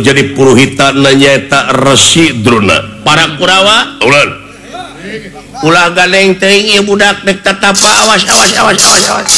jadi puruhitana nyaeta Resi Drona. Para Kurawa ulah ulah gandeng teuing ieu budak dek tatapa awas awas awas awas awas.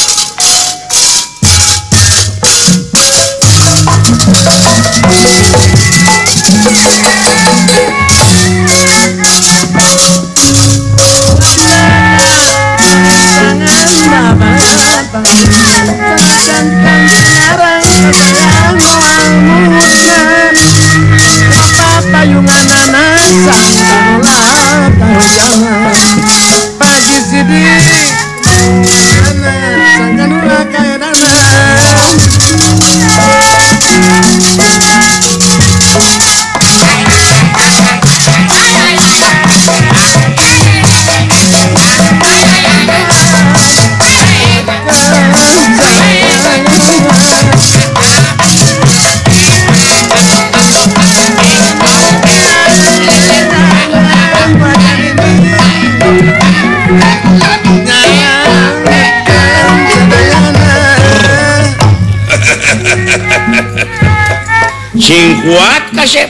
Sing kuat kasep.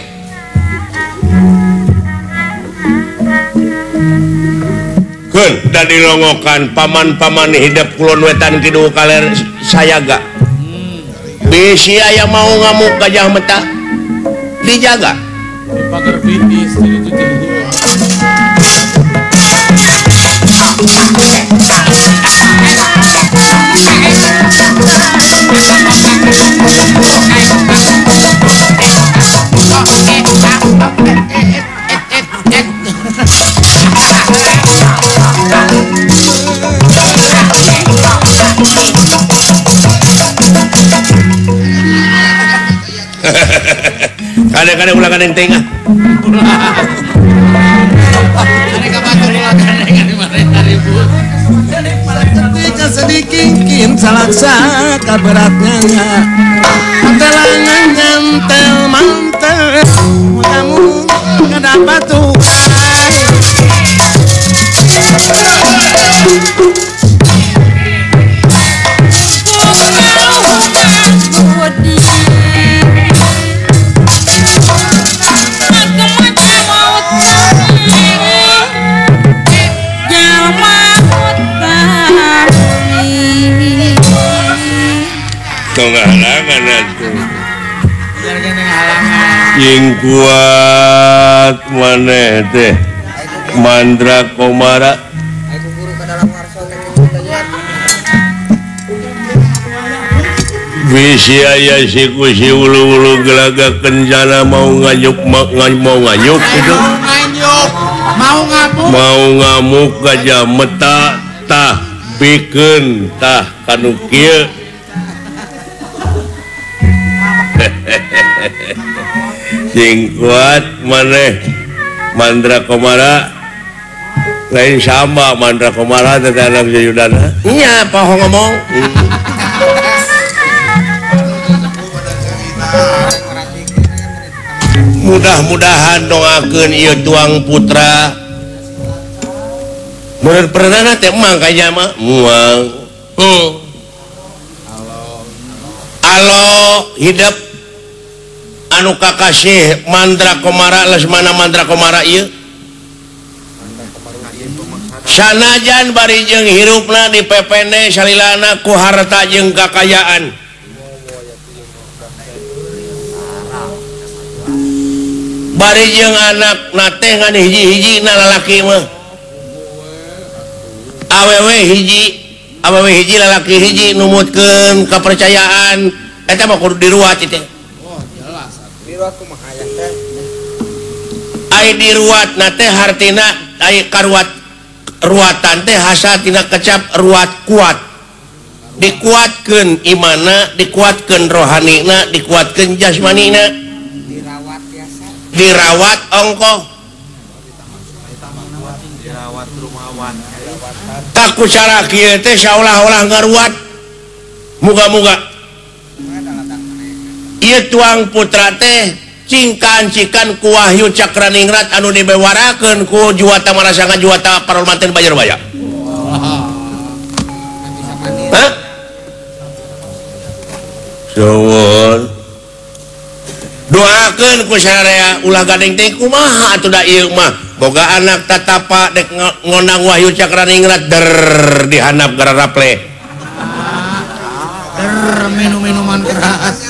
Keun da dilongokan paman-paman hidup kulon wetan kidul kaler sayaga. Bisi aya mau ngamuk gajah meta dijaga. Pagar bindis itu Kadang-kadang ulah kadang tengah. Sedikit salaksa kaberatnya telangan nyentel mantel kamu kenapa tuh halangan atuh. Yang kuat maneh teh Mandra Komara. Bisi aya siku si ulu-ulu gelaga kencana mau nganyuk mau nganyuk gitu. Mau ngamuk gajah meta tah bikeun tah kanu kieu. Sing kuat maneh Mandra Komara lain sama Mandra Komara teh anak Jayudana. Nya poho ngomong. Mudah-mudahan doakeun ieu tuang putra. Menurut perdana teh emang kayaknya mah muang. Alo hidup anu kakasih Mandra Komara Lesmana Mandra Komara ieu sanajan bari jeung hirupna di PPN salilana ku harta jeung kakayaan bari jeung anak na teh ngan hiji-hiji na lalaki mah awewe hiji lalaki hiji numutkeun kepercayaan eta mah kudu diruat teh. Ai diruat na teh hartina ai karuat ruatan teh hasa tina kecap ruat kuat dikuatkeun imana dikuatkeun rohanina dikuatkeun jasmanina dirawat biasa dirawat ongkoh dirawat rumawan tak ku cara kieu teh saolah-olah ngaruat muga-muga ieu tuang putra teh cingkan-cikan ku Wahyu Cakraningrat anu dibewarakeun ku Juwata Marasanga Juwata Parolmanten Banjarbaya. Hah? Suwun. Doakeun Didoakeun ku sararea ulah gadeng teh kumaha atuh da ieu mah boga anak tatapa dek ngondang Wahyu Cakraningrat der dihandap gararaple. Der minum-minuman keras.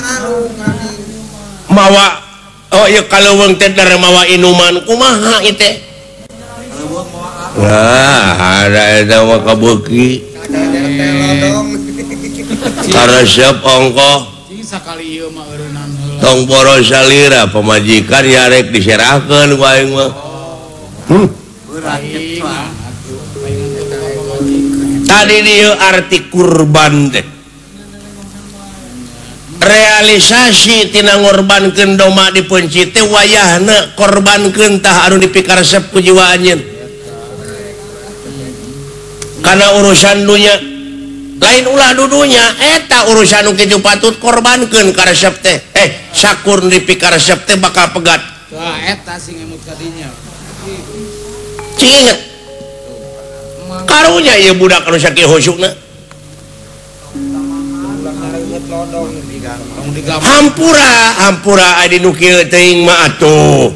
Mawa oh ieu kaleuweung teh der mawa inuman kumaha ieu teh? Wah, ada eta mah kabeuki. Karesep ongkoh. Tong boros salira pamajikan yarek diserahkeun ku aing mah. Tadi dieu arti kurban teh. Realisasi tina ngorbankeun domba dipeunci teh wayahna korbankeun tah anu dipikaresep ku jiwa anjeun. Kana urusan dunya lain ulah dudunya eta urusan nu kitu patut korbankeun karesep teh sakur dipikaresep teh bakal pegat. Tah eta sing ngemut ka dinya. Cing inget. Karunya ieu budak anu sakieu husukna. Hampura, hampura adi nu kieu teuing mah atuh.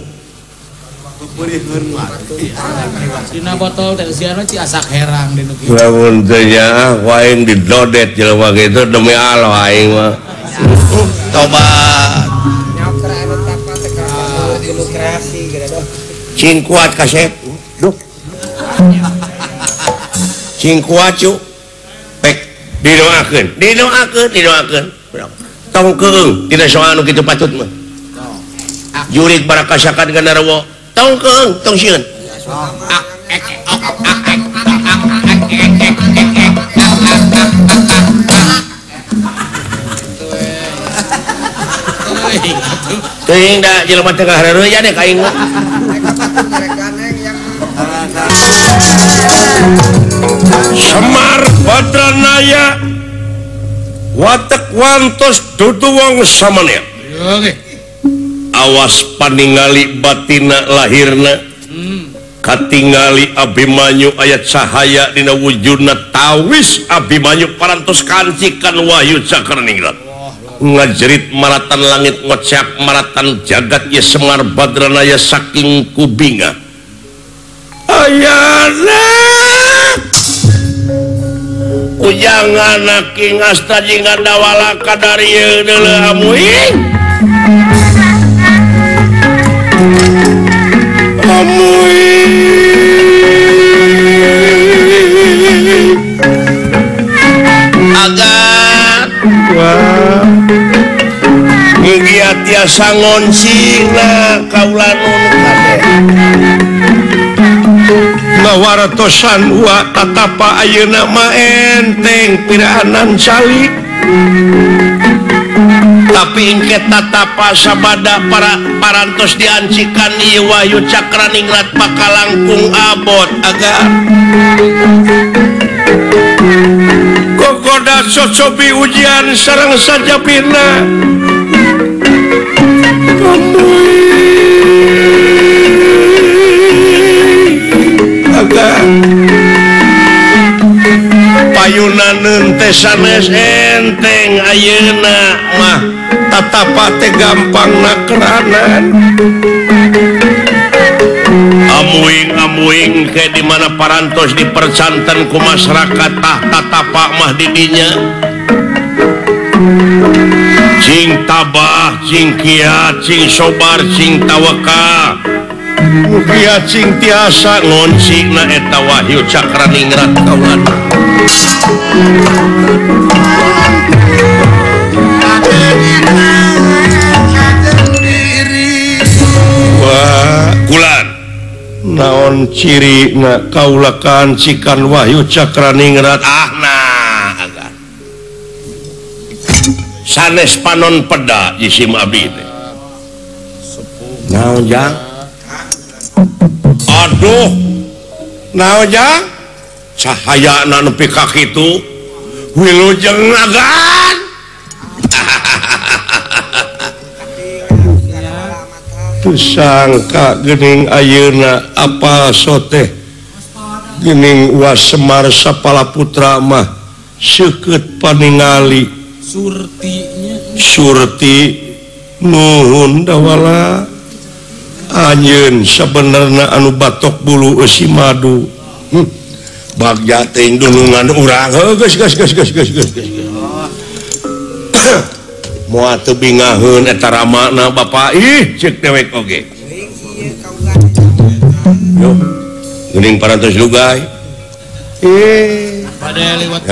Dina botol teh eusiana ci asak herang di nu kieu. Lamun teu nyaah ku aing didodet jelema kitu demi Allah aing mah. Tobat. Cing kuat kasep. Duh. Cing kuat cu. Pek didoakeun, didoakeun, didoakeun. Tong keung tina soal nu kitu patut mah. Jurig barakasakan gandarwo. Tong keung, tong sieun. Teuing da jelema teh ngahareureun deh ka aing mah. Semar Badranaya watek wantos dudu wong samanea. Awas paningali batina lahirna katingali Abimanyu ayat cahaya dina wujudna tawis Abimanyu parantos kancikan Wahyu Cakraningrat ngajerit maratan langit ngocak maratan jagat ye Semar Badranaya saking kubinga ayana ujang anak king asta jeung dawala kadarieu deuleu amuing amuing agat wah mugia tiasa ngoncina kaula nun kabeh ngawartosan wa tatapa ayeuna mah enteng piraanan calik tapi engke tatapa sabada para parantos diancikan ieu Wahyu Cakraningrat bakal langkung abot agar kokoda cocobi ujian sareng sajabina payunaneun teh sanes enteng ayeuna mah tatapa teh gampang nakeranan amuing-amuing ke di mana parantos dipercanten ku masyarakat tah tatapa mah di dinya cing tabah cing kiat cing sobar cing tawakal mugia cing tiasa ngoncina eta Wahyu Cakraningrat kawan. Wah, kulan naon ciri na kaula kancikan Wahyu Cakraningrat ah nah agan sanes panon peda jisim abdi teh naon jang. Aduh, naon jang? Cahaya na nepi ka kitu wilujeng agan. Teu sangka geuning ayeuna apal soteh geuning Wa Semar sapala putra mah seukeut paningali surtinya. Surti Nuhun dawala anjeun sabenerna anu batok bulu eusi madu. Bagja teuing dunungan urang. Heuh geus geus geus geus geus geus. Moal teu bingaheun eta ramana bapa ih ceuk dewek oge. Yo geuning parantos lugay. Bade liwat.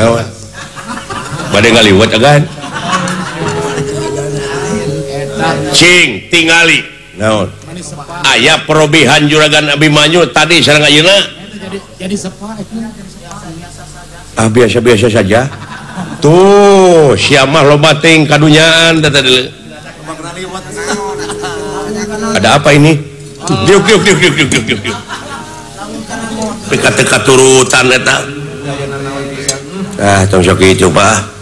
Bade ngaliwat agan. Cing tingali naon aya perobihan juragan Abimanyu tadi sareng ayeuna jadi sepa ah biasa-biasa saja tuh sia mah loba teuing kadunyaan teh tadi ada apa ini diuk diuk diuk diuk diuk diuk diuk teka-teka turutan eta ah tong sok kitu Pak.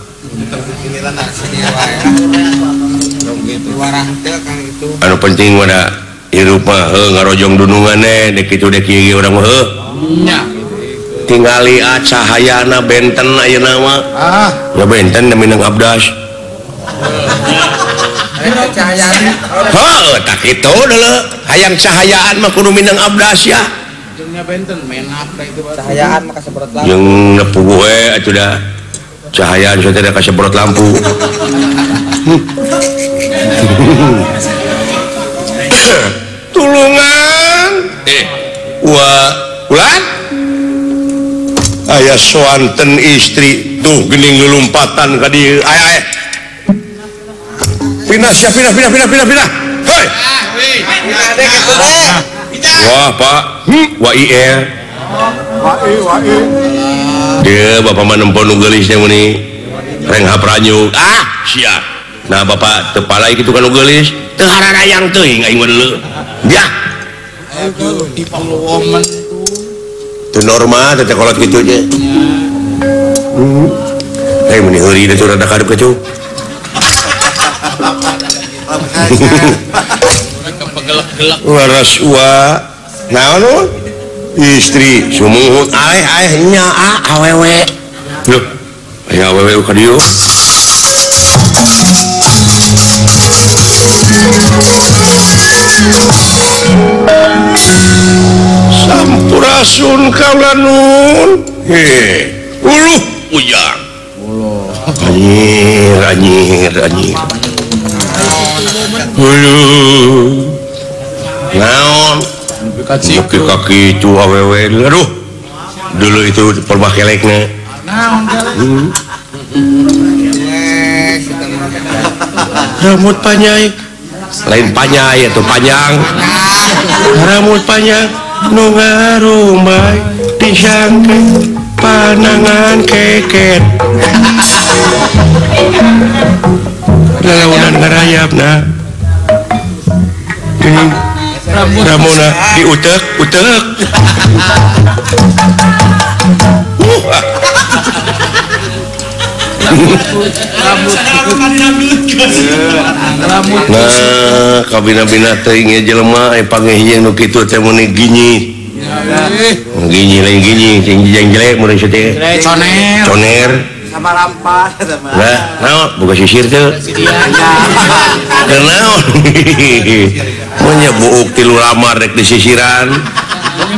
Anu penting mana hirup mah heuh ngarojong dunungan eh dek kitu dek ieu urang mah heuh nya tingali cahayana benten ayeuna mah ah ya benten minang abdas heuh tak kitu deuleu hayang cahayaan mah kudu minang abdas ya jeung benten menak teh itu cahayaan mah kasebrot lampu jeung nepuguh we atuh da cahayaan saya tidak kasebrot lampu. Tulungan wa ulan aya soanten istri tuh geuning lelumpatan ka dieu aya aya pindah sia pindah pindah pindah pindah pindah hoi wah Pak wa IR wa I wa I dia bapak mah nempo nu geulis teh meuni renghap ranyuk ah sia. Nah bapak teu palai kitu kan nu geulis teu hararayang teuing aing mah deuleu ya teu normal teh kolot kitu nya eh meuni heuri da rada kadep kitu waras wa naon istri sumuhun aeh aeh nya awewe lho aya awewe ka dieu. Sampurasun kaula nun. He, uluh ujang. Uluh. Anjir, anjir, anjir. Uluh. Naon? Nepi ka kitu awewe. Aduh. Dulu itu perbah kelekna. Naon kelek? Rambut panjang. Lain panjang atau panjang. Rambut panjang nu ngarumbay disangke panangan keket. Lalaunan ngarayapna. Ini ramona diutek utek. Nah, kabina-bina teuing ieu jelema panggih jeung nu kitu teh meuni ginyi. Ginyi lain ginyi, cing jeng jelek mun teh. Coner. Coner. Sama lampa eta mah. Nah, naon boga sisir teu? Keur naon? Mun nya buuk tilu lamar rek disisiran.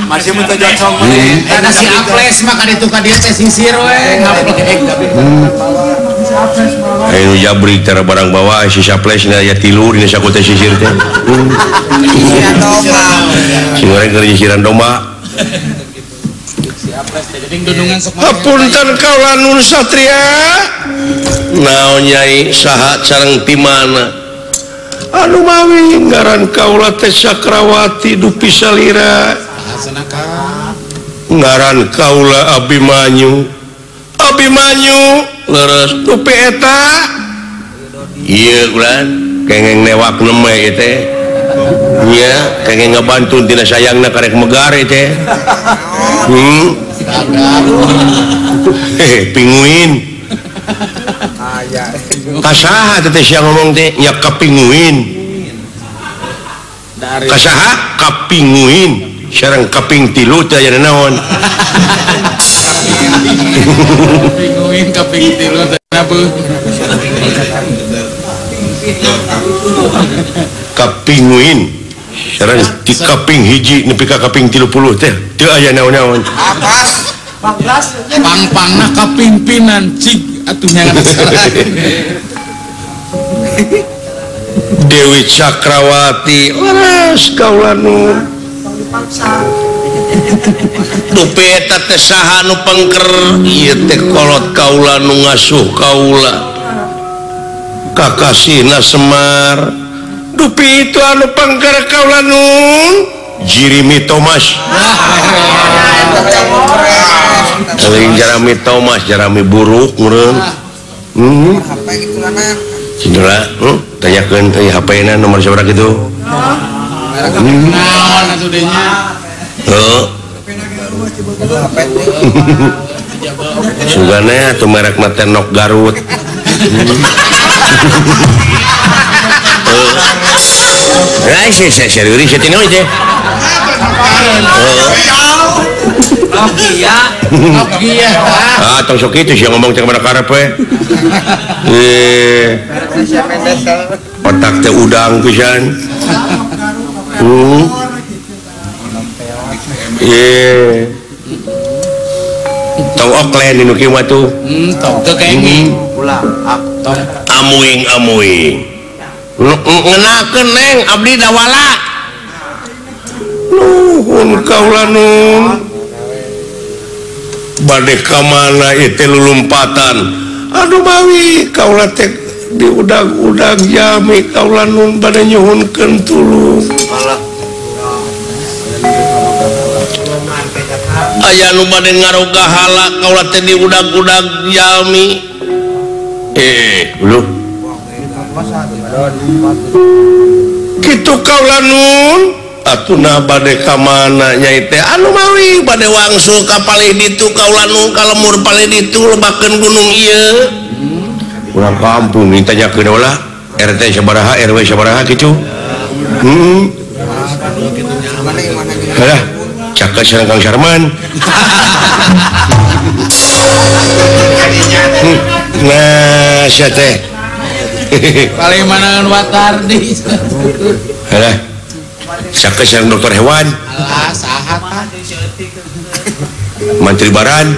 Masih mun teu jocong mah. Eta si Aples mah ka ditu ka dieu teh sisir we ngaplek. Ayo nu jabrik tara barang bawa si Aples na aya tilu dina saku teh sisir teh. Si goreng keur nyisiran domba. Hapunten kaula nun satria. Naon nyai saha sareng ti mana? Anu mawi ngaran kaula teh Sakrawati dupi salira. Ngaran kaula Abimanyu. Abimanyu leres dupi eta. Ieu ulan kengeng newak neme ieu teh. Nya kengeng ngabantun tina sayangna karek megar ieu teh. Pinguin. Kasaha teh sia ngomong teh nya kapinguin. Kasaha kapinguin. Sareng kaping tilu teh aya naon. Pinguin kaping tilu teh napa? Kapinguin sareng ti kaping hiji nepi ka kaping 30 teh teu aya naon-naon. Pang-pangna kapimpinan cik atuh nyangan. Dewi Cakrawati leres kaula nu dupi eta teh saha nu pengker ieu teh kolot kaula nu ngasuh kaula kakasihna Semar dupi itu anu pengker kaula nun Jeremy Thomas Sering Jeremy Thomas Jeremy buruk meureun Cindra, tanyakeun euy HP-na nomor sabaraha kitu. Naon atuh deui nya? Heuh. Sugana atuh merek mah teh Nok Garut. Heuh. Sia serius sia teh teh. Nokia. Nokia. Ah, tong sok kitu sia ngomong teh ka mana karep we. Otak teh udang pisan. Tong oklen nu kieu mah tuh. Tong teu kenging. Amuing amuing. Ngenakeun Neng abdi dawala. Nuhun kaula nun. Bade ka mana ieu teh lulumpatan. Aduh bawi kaula teh diudag-udag jami kaula nun bade nyuhunkeun tulung. Aya nu bade ngaroga hala kaula teh diudag-udag jami. Uluh. Kitu kaula nun atuh nah bade ka mana nyai teh anu mawi bade wangsul ka palih ditu kaula nun ka lemur palih ditu lebakeun gunung ieu. Urang kampung ditanyakeun ulah RT sabaraha RW sabaraha kitu. Halah cakep sareng Kang Sarman. Nah sia teh. Paling mana watardi. Halah cakep sareng dokter hewan. Alah saha tah? Mantri Baran.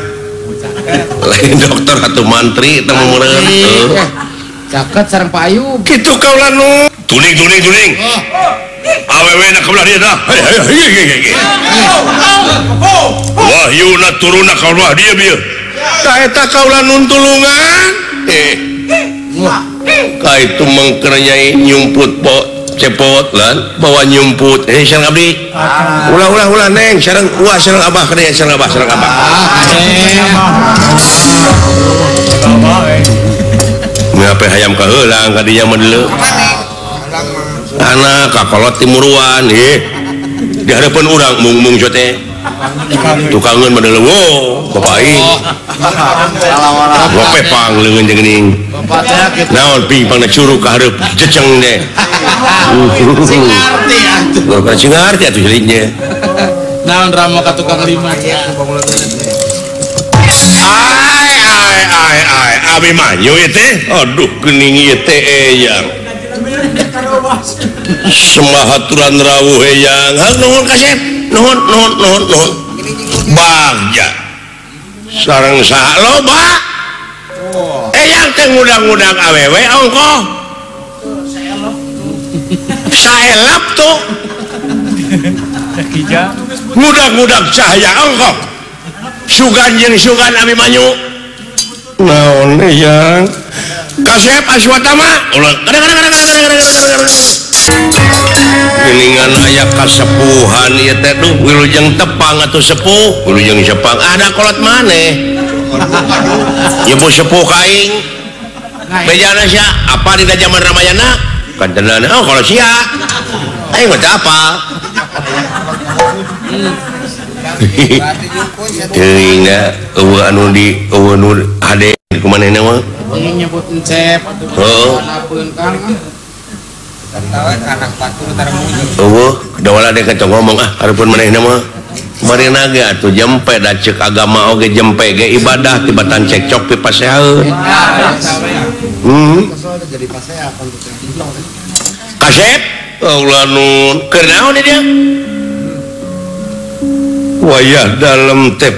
Lain dokter atau mantri teh meureun. Caket sareng Pak Ayub. Kitu kaula nu. Tuning tuning tuning. Awewe na kabelah dieu dah. Wahyuna turuna ka belah dieu bieu. Tah eta kaula nun tulungan. Ka itu mengker nyai nyumput po cepot lan bawa nyumput. Sareng abdi. Ulah ulah ulah Neng sareng uah sareng abah ka dieu sareng abah sareng abah. Ngape hayam kaheulang ka dinya mah deuleu. Anak kakolot timuruan di hadapan urang mung-mung teh tukangeun mah deuleu wo bapak aing. Ngope pang leungeun jeung geuning. Naon ping pangna curug ka hareup jeceng deh. Sing ngarti atuh. Sing ngarti atuh jelinya. Naon ramo ka tukang lima. Ai ai ai ai Abimanyu ieu teh. Aduh geuning ieu teh eyang. Semahaturan rawuh eyang. Hang nuhun kasep. Nuhun nuhun nuhun nuhun. Bagja. Sareng saha loba. Eyang teh ngudang-ngudang awewe ongkoh. Saelap tuh. Ngudag-ngudag cahaya ongkoh. Sugan jeung sugan Abimanyu. Naon eyang? Kasep Aswatama. Ulah geuningan aya kasepuhan ieu teh duh wilujeng tepang atuh sepuh, wilujeng sepang ada kolot maneh. Ieu bu sepuh ka aing. Bejana sia apa dina zaman Ramayana? Kantenan oh kalau sia. Aing mah teu apal. Teuing da eueuh anu di eueuh nu hade kumanehna mah. Nyebut encep atuh napeun Kang. Eueuh dawala deuk tong ngomong ah hareupeun manehna mah. Marina ge atuh jempe da ceuk agama oge jempe ge ibadah tibatan cekcok pipasehaeun. Kasep Allah nun keur naon dia wayah dalem teh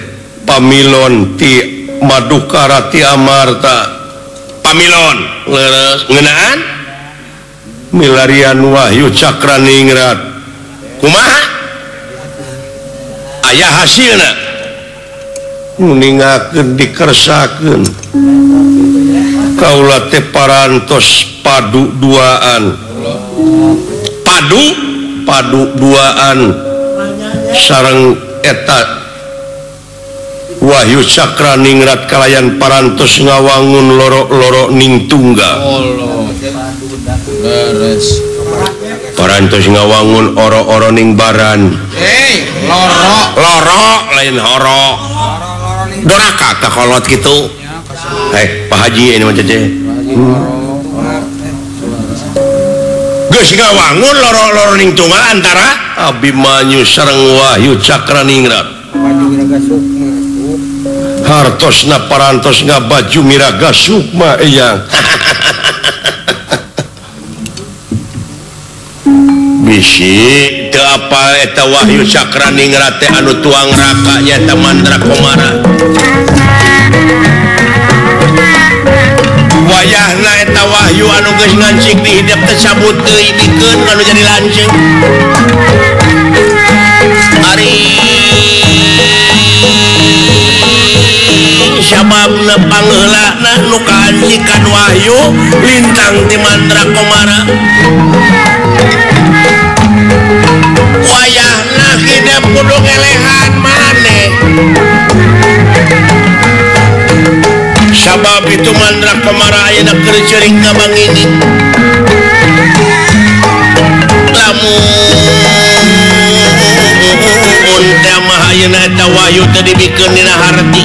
pamilon ti Madukara ti Amarta pamilon leres ngeunaan milarian Wahyu Cakraningrat kumaha aya hasilna nguningakeun dikersakeun kaula teh parantos padu duaan padu duaan sareng eta Wahyu Cakraningrat kalayan parantos ngawangun loro-loro ning tunggal parantos ngawangun oro-oro ning baran loro lain horo doraka kakolot gitu Pak Haji ini mah cece geus ngawangun loro-loro ning tunggal antara Abimanyu sareng Wahyu Cakraningrat hartosna parantos ngabaju miraga sukma eyang bisi teu apal eta Wahyu Cakraningrat teh anu tuang raka nyaeta Mandra Komara wayahna eta Wahyu anu geus ngancik di hidep teh cabut deui bikeun anu jadi lanceuk ari sababna pangheulana nu kaancikan Wahyu lintang ti Mandra Komara wayahna hidep kudu ngelehan maneh sabab itu Mandra Komara ayeuna keur ceurik ka mangini lamun teh mah ayeuna eta Wahyu teh dibikeun dina harti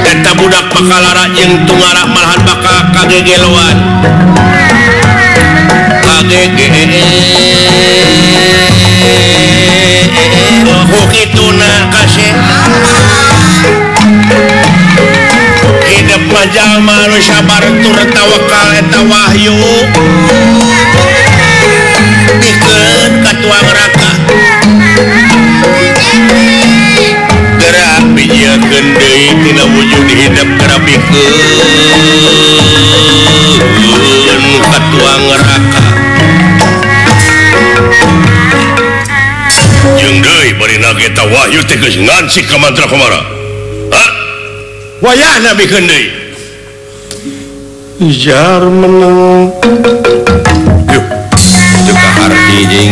eta budak bakalara jeung tungara malahan bakal kagegeloan kituna kasih hidup jalma nu sabar tur tawakal eta Wahyu bikeun ka tuang raka gerak bijiekeun deui tina wujud hidup gerak bikeun ka tuang raka jeung deui bari eta Wahyu teh geus ngancik ka Mandra Komara ha wayahna bikeun deui jar menang yuh teu kaharti jeung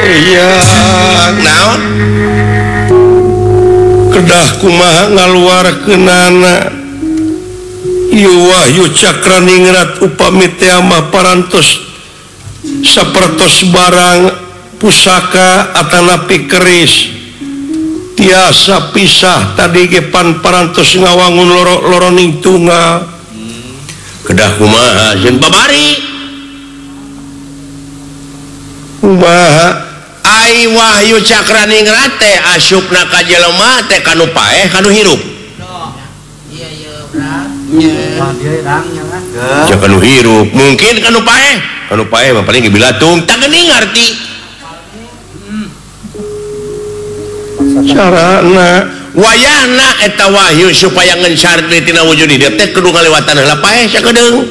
iya naon kedah kumaha ngaluarkeunana ieu Wahyu Cakraningrat upami teh mah parantos sapertos barang pusaka atanapi keris tiasa pisah tadi ge pan parantos ngawangun loro-loro ning tunggal kedah kumaha jeung babari kumaha ai Wahyu Cakraningrat teh asupna ka jelema teh kanu paeh kanu hirup nya kanu hirup mungkin kanu paeh mah paling gebilatung tah geuning ngarti carana wayahna eta Wahyu supaya ngencar deui tina wujud hidup teh kudu ngalewatan heula paeh sakedeung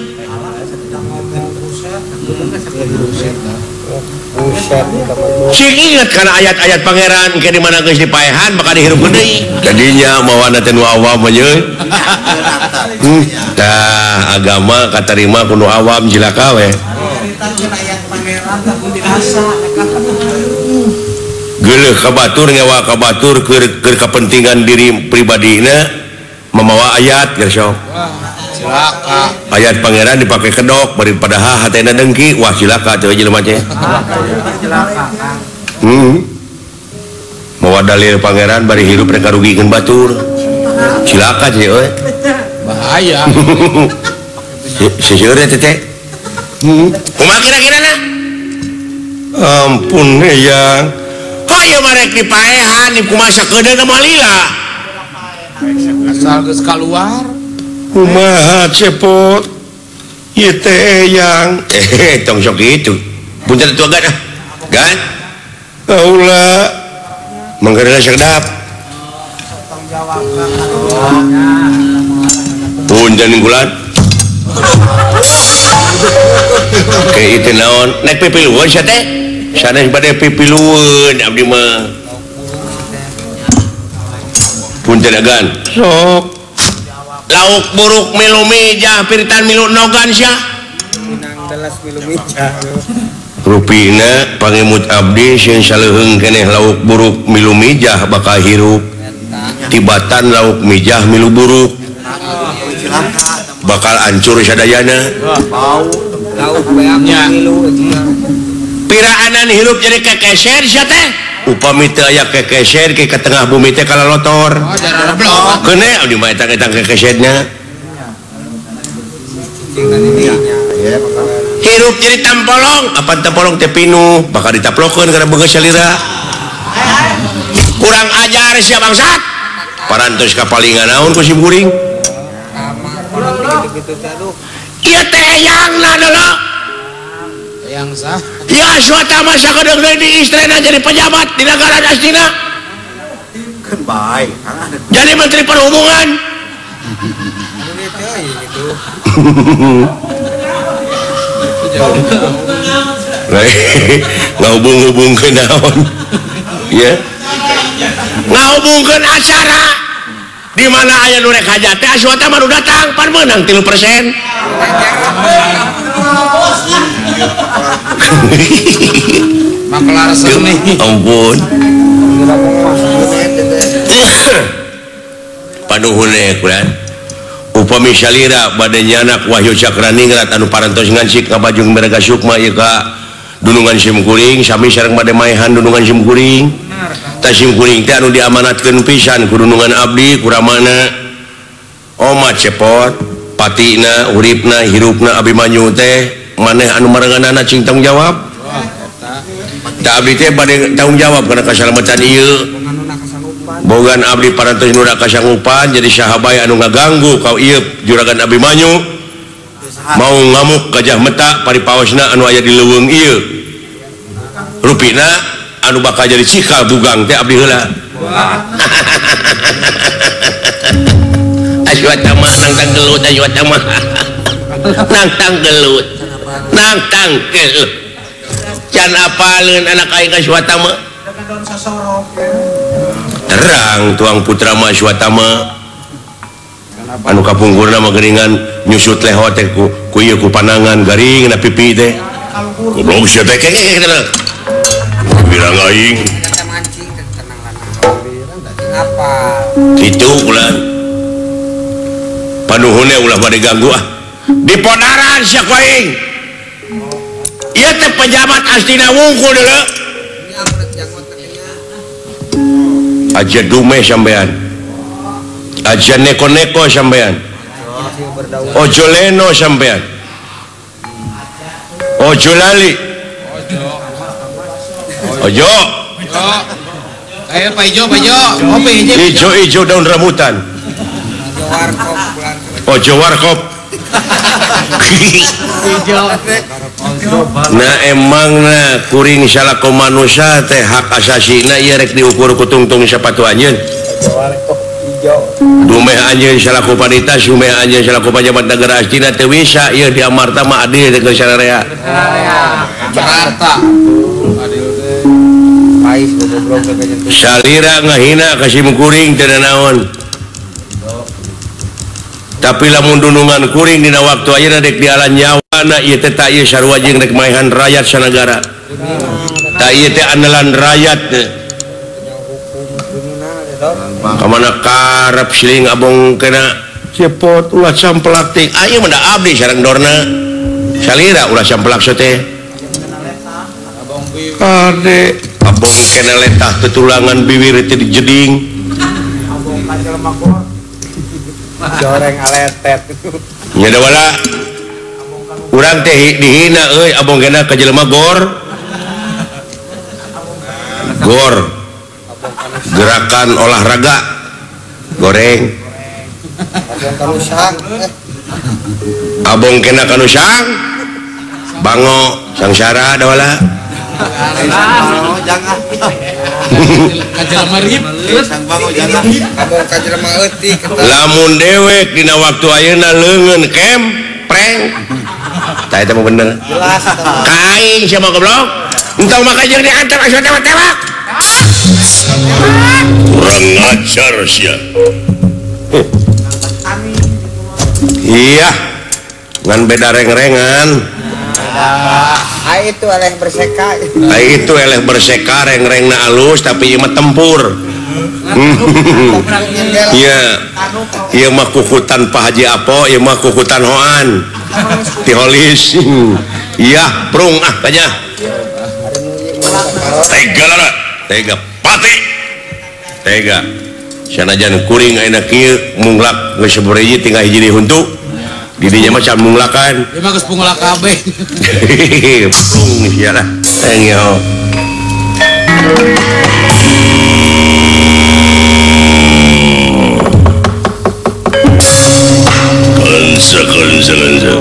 sing inget kana ayat-ayat pangeran ke di mana geus dipaehan bakal dihirup deui jadinya mawana teh nu awam mah ye tah agama katarima ku nu awam cilaka we geuleuh ka batur ngewa ka batur keur kepentingan diri pribadina mamawa ayat geus sok cilaka ayat pangeran dipake kedok bari padahal hatena dengki wah cilaka teh jelema teh mawa dalil pangeran bari hirup rek karugikeun batur cilaka teh euy bahaya seseur teh teh kumaha kira-kirana ampun eyang hayu marek dipaehan kumaha sakedeung moal lila asal geus kaluar Kumaha cepot ieu teh eyang tong sok kitu punten atuh gan ah gan kaula manggeurna sakedap punten kulan ke itu naon naik pipilueun sia teh sanes bade pipilueun abdi mah punten agan sok lauk buruk milu mijah piritan milu nogan sia rupina pangemut abdi sieun saleuheung keneh lauk buruk milu mijah bakal hirup tibatan lauk mijah milu buruk bakal hancur sadayana piraanan hirup jadi kekeser sia teh upami teu aya kekeser ke tengah bumi teh kalalotor keune abdi mah etang-etang kekeserna hirup jadi tampolong apa tampolong teh pinuh bakal ditaplokeun kana beungeut salira kurang ajar sia bangsat parantos kapalingan naon ku sim kuring ieu teh eyangna deuleu eyang sah ya Aswatama sakedeung deui di istrena jadi pejabat di negara Astina keun bae jadi menteri perhubungan ngahubung-hubungkeun naon ya ngahubungkeun acara di mana aya nu rek hajat teh Aswatama nu datang pan meunang 3%. Makelar seni. Ampun. Panuhun kulan. Upami salira bade nyanak Wahyu Cakraningrat anu parantos ngancik ka Bajung Merga Sukma ieu ka dunungan simkuring sami sareng bade maehan dunungan simkuring. Tah simkuring teh anu diamanatkeun pisan ku dunungan abdi kuramana Oma cepot patina uripna hirupna Abimanyu teh maneh anu marenganana cing tanggung jawab. Tah abdi teh bade tanggung jawab kana kasalamatan ieu. Bogan abdi parantos nu kasanggupan jadi saha bae anu ngaganggu ka ieu juragan Abimanyu mau ngamuk gajah meta paripaosna anu aya di leuweung ieu. Rupina anu bakal jadi cikal bugang teh abdi heula. Aswatama nangtang gelut Aswatama nangtang gelut nangtang gelut can apaleun anak aing Aswatama terang tuang putra mah Aswatama anu kapungkurna mah geuningan nyusut leho teh ku ieu ku panangan garing na pipi teh goblok sia teh birang aing kitu ulah panuhunnya ulah bade ganggu ah dipodaran sia ku aing ieu teh pejabat Astina wungkul deuleu aja dumeh sampean aja neko-neko sampean ojo leno sampean ojo lali ojo ayo Pak Ijo, Pak Ijo ijo ijo daun rambutan ojo warkop. Nah emang nah kuring salaku manusia teh hak asasina ieu rek diukur ku tungtung sapatu anjeun dumeh anjeun salaku panita dumeh anjeun salaku pajabat negara Astina teu bisa ieu di Amarta mah adil teh geus sararea Jakarta salira ngahina ka sim kuring teu naon tapi lamun dunungan kuring dina waktu ayeuna rek dialan nyawana ieu teh ta ieu sarua jeung rek maehan rakyat sanagara ta ieu teh andalan rakyat teh kamana karep siling abong kena cepot ulah sampelak teh aya mah da abdi sareng dorna salira ulah sampelak teh kade abong kena letah tetulangan bibir teh dijeding abong kajelema gor goreng aletet nya da wala urang teh dihina euy abong kena ka jelema gor gor gerakan olahraga goreng Abong kena kanu sang bango sangsara dawala. Lamun dewek dina waktu ayeuna leungeun kem preng. Tah eta mah bener. Kaing sia mah goblok. Entong maka jeung diantar asa tewak-tewak. Kurang ajar sia. Iya. Ngan beda reng-rengan. Ai itu eleh berseka. Ai itu eleh berseka reng-rengna alus tapi ieu mah tempur. Iya. Ieu mah kukutan Pak Haji Apo, ieu mah kukutan Hoan. Tiholis. Iya, prung ah kanya. Tega lara, tega pati. Tega. Sanajan kuring ayeuna kieu munglak geus sabariji tinggal hiji deui huntu. Didinya mah can munglakan. Ieu mah geus punglak kabeh. Prung sia lah. Engyo. Kensa kensa kensa.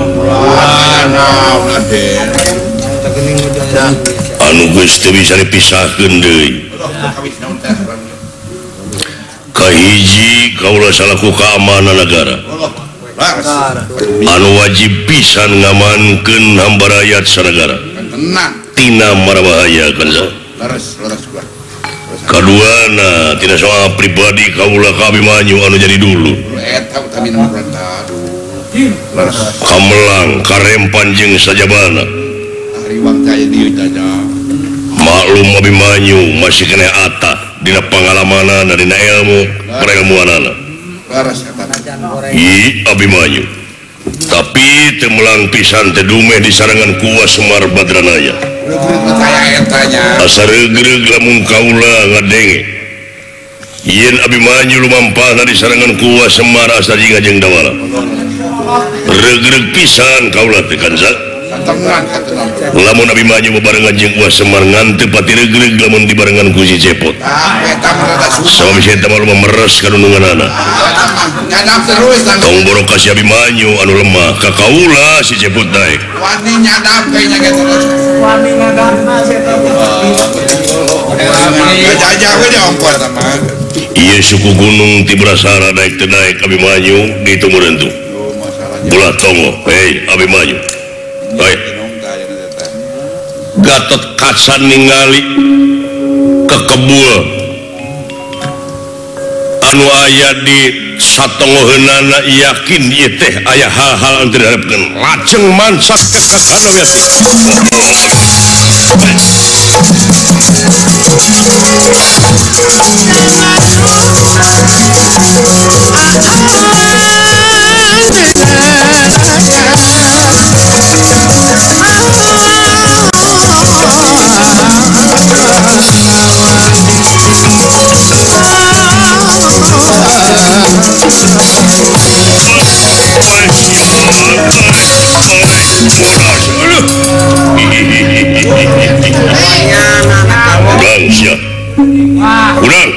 Anu geus teu bisa dipisahkeun deui. Kahiji kaula salaku keamanan negara. Anu wajib pisan ngamankeun hamba rakyat sanegara. Tina marabahaya kanza. Kaduana tina soal pribadi kaula ka Abimanyu anu jadi dulu. Kamelang karempan jeung sajabana. Maklum Abimanyu masih kena ata dina pangalamanana dina ilmu perilmuanana. I Abimanyu tapi teu melang pisan teh dumeh disarengan ku Semar Badranaya. Asa reugreug lamun kaula ngadenge yen Abimanyu lumampahna disarengan ku Semar asa jiga jeung Dawala. Reugreug pisan kaula teh kanza. Lamun Abimanyu bebarengan jeung Uwa Semar ngan teu pati reugreug lamun dibarengan ku si Cepot. Sabab si eta mah meres kanununganana. Tong borok ka si Abimanyu anu lemah ka kaula si Cepot daek. Wani nyadap kayaknya ge terus. Wani ngadapna si eta. Ieu suku gunung ti Brasara daek teu daek Abimanyu ditumurun tuh. Bola tongo, hei Abimanyu. Baik. Gatot Kaca ningali kekebul anu aya di satongoheunana yakin ieu teh aya hal-hal anu teu diharepkeun lajeng mansat ke Kakana Wiyati. Kurang sia. Kurang.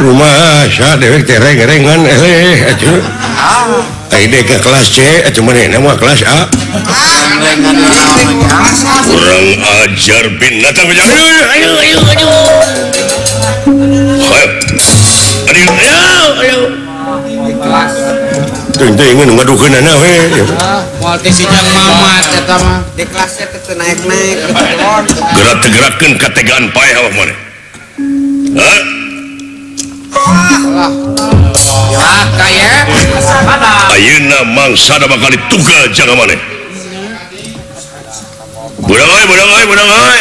Rumah sia dewek teh reng-rengan eleh atuh. Ai dek ke kelas C atuh manehna mah kelas A. Kurang ajar binatang bejana. Aduh aduh aduh. Ayo. Aduh ayo ayo. Teuing ngadukeunana we. Moal teh si Jang Mamat eta mah. Di kelasnya teh naik-naik. Gerak tegerakeun kategaan paeh awak maneh. Hah? Ya kaya. Ayeuna mangsa bakal ditugal jangan maneh. Budak euy, budak euy, budak euy.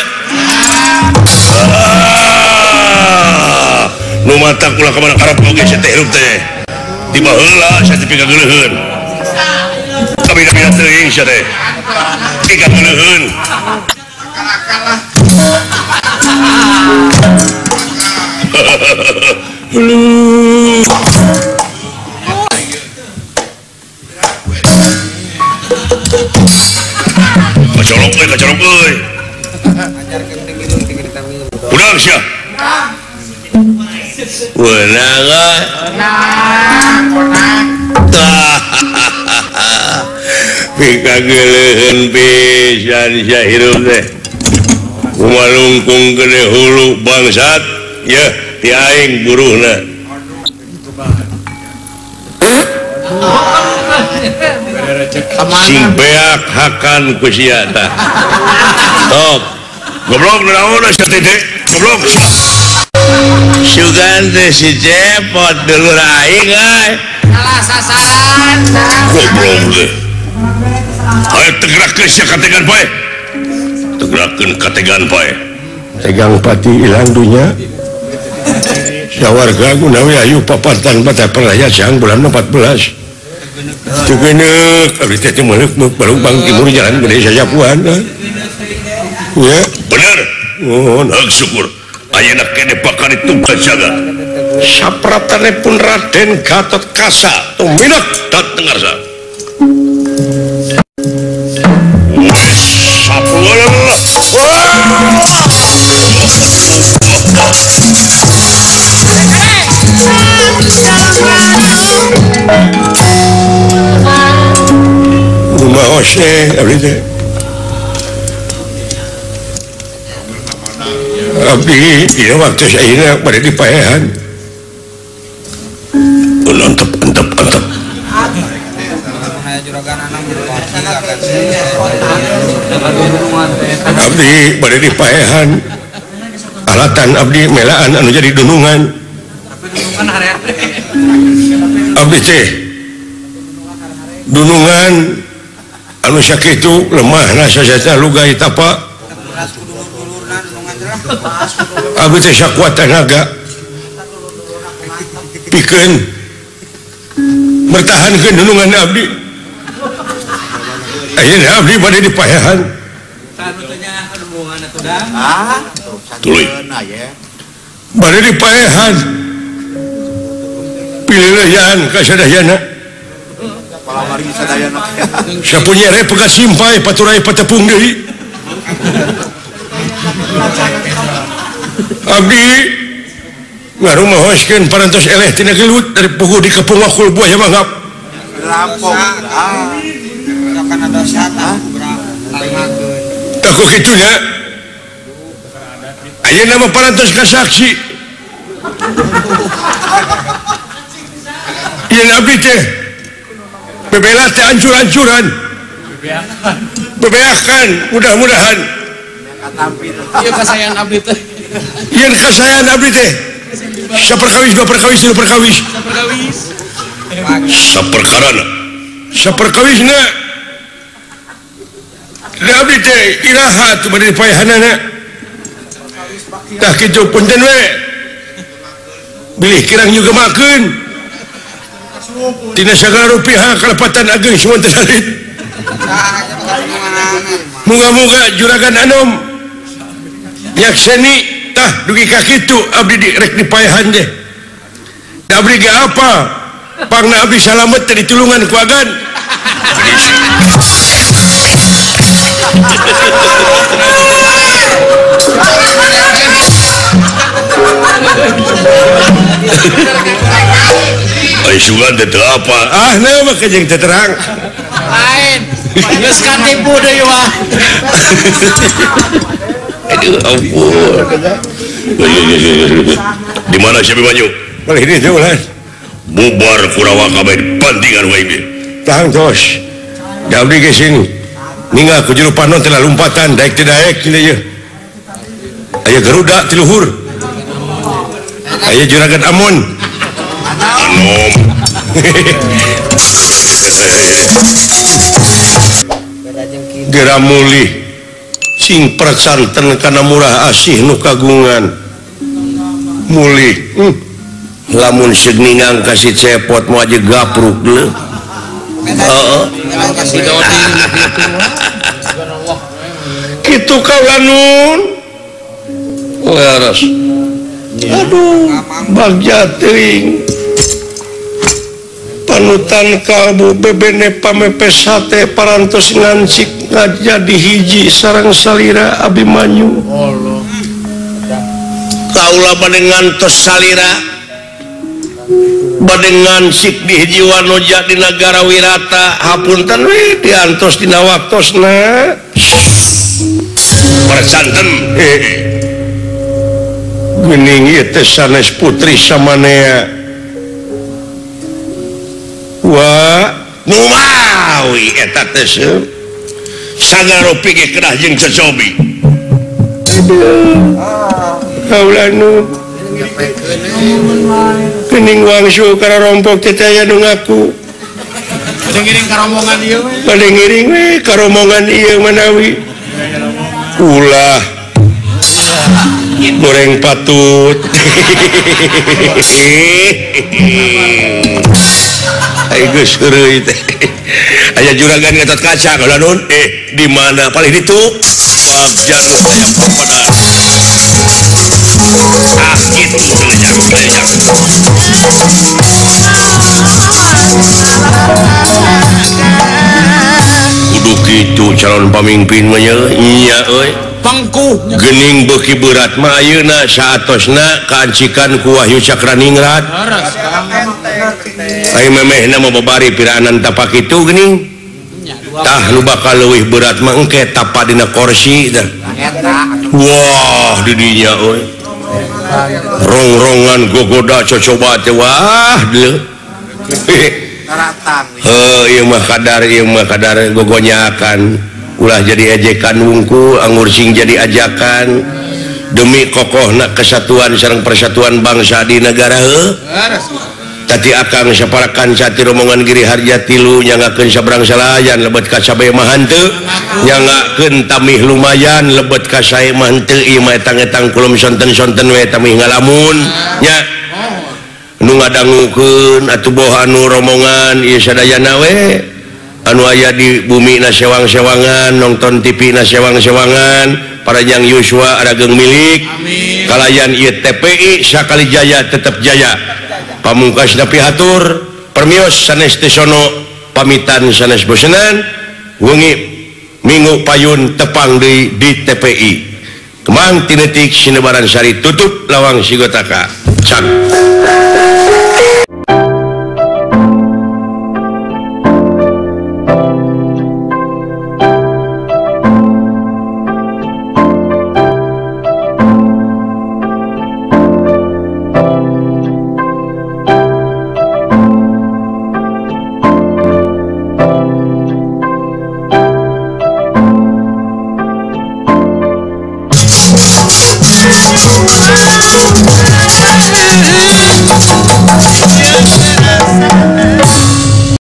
Nu matak ulah ka mana karep oge sia teh hirup teh. Di baheula sia teh pikageuleuheun. Kabina-bina teuing sia teh. Pikageuleuheun. Akal-akal lah. Hulu. Kacolok euy, kacolok euy. Udang sia. Wenang Wenang. Pikageuleuheun pisan sia hirup teh. Kumalungkung gede hulu bangsat ya ti aing buruhna. Sing beak hakan ku sia tah. Top. Goblok naon sia teh? Goblok. Sugan teh si Cepot dulur aing euy. Salah sasaran. Goblok teh. Ayo tegerakeun sia kategan pae. Tegerakeun kategan pae. Tegang pati ilang dunya. Sawarga gunawi ayu papatan pada peraya siang bulan 14. Tugeneuk abdi teh teu meuleuh baru bang timur jalan gede sajapuan. Ya, bener. Oh, hak syukur. Ayeuna kene bakal ditugas jaga. Sapratane pun Raden Gatot Kaca tuminak dateng ngarsa. Rumaos teh abdi teh. Abdi ieu waktu ayeuna bade dipaehan. Antep antep antep. Abdi bade dipaehan. Alatan abdi melaan anu jadi dunungan. Abdi teh dunungan anu sakitu lemahna sasata lugai tapa. Abdi teh sakuat tenaga pikeun mertahankeun dunungan abdi. Ayeuna abdi bade dipaehan. Tuluy. Bade dipaehan. Pilihleyan ka sadayana. Sapunyere pegat simpai paturai patepung deui. Abdi ngarumaoskeun parantos eleh tina gelut dari puguh di kepung wakul buaya mangap. Rampok. Tah ku kitu nya. Ayeuna mah parantos ka saksi. Yen abdi teh bebela teh ancur-ancuran. Bebeakan mudah-mudahan. Ieu kasayan abdi teh. Yen kasayan abdi teh. Saperkawis dua perkawis tilu perkawis. Saperkawis. Saperkarana. Saperkawisna. Da abdi teh iraha teu bade dipaehanana. Tah kitu punten we. Bilih kirang juga makeun. Tina sagala rupiah kalepatan ageng suwun teh salit. Muga-muga juragan anom nyakseni tah dugi ka kitu abdi rek dipaehan teh. Da abdi ge apa? Pangna abdi salamet teh ditulungan ku agan. Ai sugan teh teu apa? Ah, nah mah jeung teu terang. Lain. Geus katipu deui wah. Aduh ampun. Di mana si Abimanyu? Boleh ini teh ulah. Bubar Kurawa kabeh bandingan wae ieu. Tang tos. Da abdi ge sing ninggal ku jero panon teh lompatan daek teu daek cenah ieu. Aya Garuda ti luhur. Aya Juragan Amon. Anom. Gera mulih sing percanten kana murah asih nu kagungan. Mulih. Lamun seug ningang ka si Cepot moal aja gapruk leuh. Heeh. Kitu kaula nun. Leres. Aduh, bagja teuing. Panutan kalbu bebene pamepes hate parantos ngancik ngajadi hiji sareng salira Abimanyu. Kaula bade ngantos salira. Bade ngansik di hiji wanoja di nagara Wirata hapunten we diantos dina waktosna. Persanten geuning ieu teh sanes putri samanea. Wah, numawi eta teh sagala rupi ge kedah jeung cocobi. Aduh. Kaula nu geuning wangsu kararompok teh aya nu ngaku. Bade ngiring ka rombongan ieu we. Bade ngiring we ka rombongan ieu manawi. Ulah goreng patut. Ai geus heureuy teh. Aya juragan Gatot Kaca kaula nun. Di mana paling ditu? Bagja nu aya papada. Ah kitu teh jang. Kudu kitu calon pamimpin mah nya euy. Pangku gening beuki berat mah ayeuna saatosna kaancikan ku Wahyu Cakraningrat. Ai memehna mah babari piraanan tapak kitu geuning. Tah nu bakal leuwih berat mah engke tapa dina kursi tah. Wah di dinya euy. Rongrongan gogoda cocoba teh wah deuleu. Heuh ieu mah kadar gogonyakan. Ulah jadi ejekan wungkul anggur sing jadi ajakan demi kokohna kesatuan sareng persatuan bangsa di negara heuh. Tadi akang saparakan sati rombongan Giri Harja tilu nyangakeun sabrang salayan lebet ka sabae mah henteu nyangakeun tamih lumayan lebet ka sae mah henteu ieu mah etang-etang kulum sonten-sonten we tamih ngalamun nya nu ngadangukeun atuh boh anu rombongan ieu sadayana we anu aya di bumi na sewang-sewangan nonton TV na sewang-sewangan parajang Yuswa arageng milik kalayan ieu TPI sakali jaya tetep jaya pamungkas tapi hatur permios sanes tesono pamitan sanes bosenan wengi minggu payun tepang deui di TPI Kemang tinetik sinebaran sari tutup lawang sigotaka cak.